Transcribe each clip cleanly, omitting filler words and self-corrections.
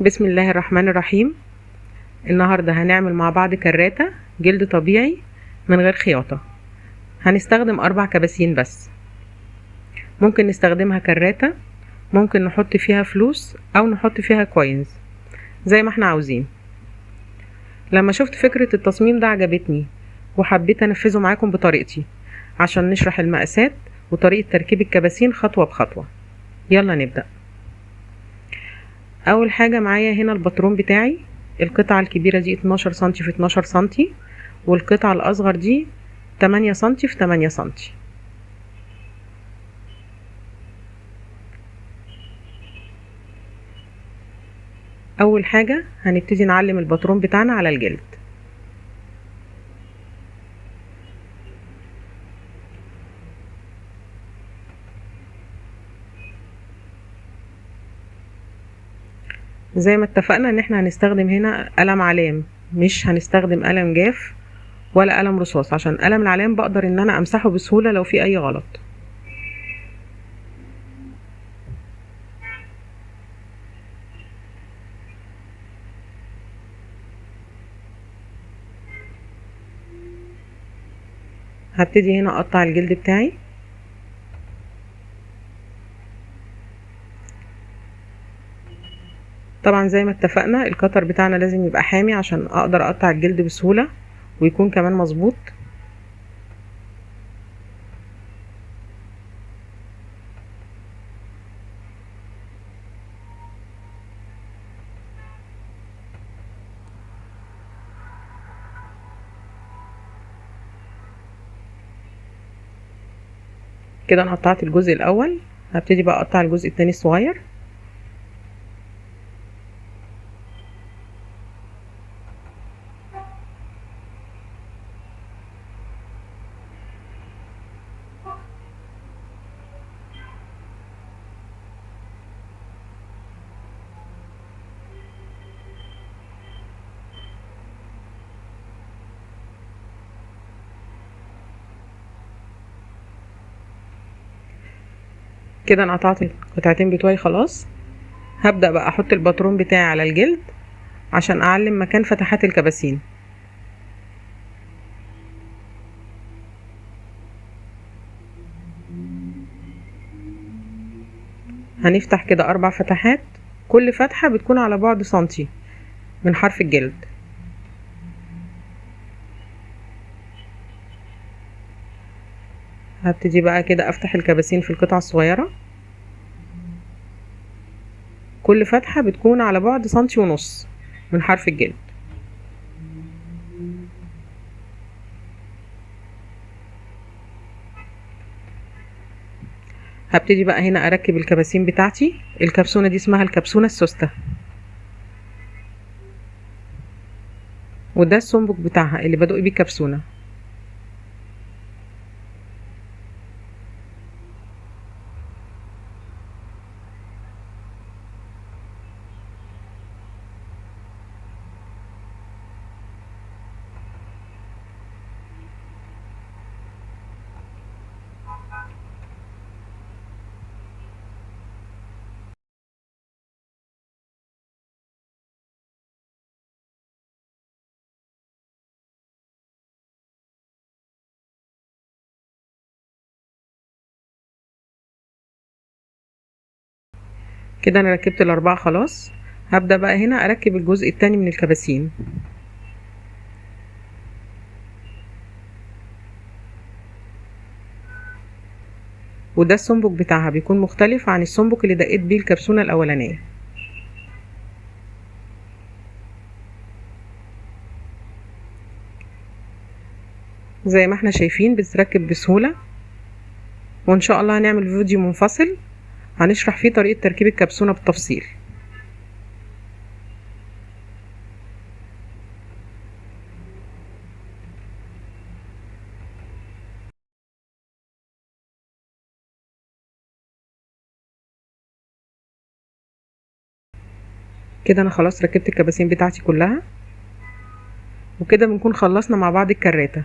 بسم الله الرحمن الرحيم. النهاردة هنعمل مع بعض كراتة جلد طبيعي من غير خياطة. هنستخدم 4 كباسين بس. ممكن نستخدمها كراتة، ممكن نحط فيها فلوس او نحط فيها coins زي ما احنا عاوزين. لما شفت فكرة التصميم ده عجبتني وحبيت انفذه معاكم بطريقتي عشان نشرح المقاسات وطريقة تركيب الكباسين خطوة بخطوة. يلا نبدأ. اول حاجة معايا هنا الباترون بتاعي، القطعة الكبيرة دي 12 سنتي في 12 سنتي، والقطعة الاصغر دي 8 سنتي في 8 سنتي. اول حاجة هنبتدي نعلم الباترون بتاعنا على الجلد. زي ما اتفقنا ان احنا هنستخدم هنا قلم علام، مش هنستخدم قلم جاف ولا قلم رصاص، عشان قلم العلام بقدر ان انا امسحه بسهولة لو في اي غلط. هبتدي هنا اقطع الجلد بتاعي. طبعا زي ما اتفقنا القطر بتاعنا لازم يبقى حامي عشان اقدر اقطع الجلد بسهولة ويكون كمان مظبوط. كده انا قطعت الجزء الاول، هبتدي بقى اقطع الجزء التاني الصغير. كده انا قطعت القطعتين بتوعي خلاص. هبدأ بقى احط الباترون بتاعي على الجلد عشان اعلم مكان فتحات الكباسين. هنفتح كده 4 فتحات، كل فتحة بتكون على بعد سنتي من حرف الجلد. هبتدي بقى كده افتح الكباسين في القطعة الصغيرة، كل فتحة بتكون على بعد سنتي ونص من حرف الجلد. هبتدي بقى هنا اركب الكباسين بتاعتي. الكبسونة دي اسمها الكبسونة السوستة، وده السنبك بتاعها اللي بدق بيه الكبسونة. كده انا ركبت ال4 خلاص. هبدأ بقى هنا اركب الجزء التاني من الكباسين. وده السنبك بتاعها بيكون مختلف عن السنبك اللي دقيت بيه الكبسونة الاولانية. زي ما احنا شايفين بتتركب بسهولة، وان شاء الله هنعمل فيديو منفصل هنشرح فيه طريقة تركيب الكبسونة بالتفصيل. كده انا خلاص ركبت الكباسين بتاعتي كلها، وكده بنكون خلصنا مع بعض الكراتة.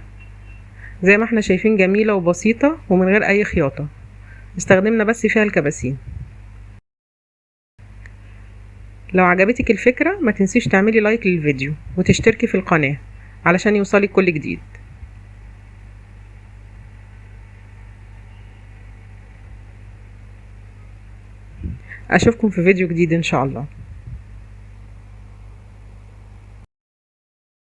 زي ما احنا شايفين جميلة وبسيطة ومن غير اي خياطة، استخدمنا بس فيها الكباسين. لو عجبتك الفكرة ما تنسيش تعملي like للفيديو وتشتركي في القناة علشان يوصلك كل جديد. اشوفكم في فيديو جديد ان شاء الله.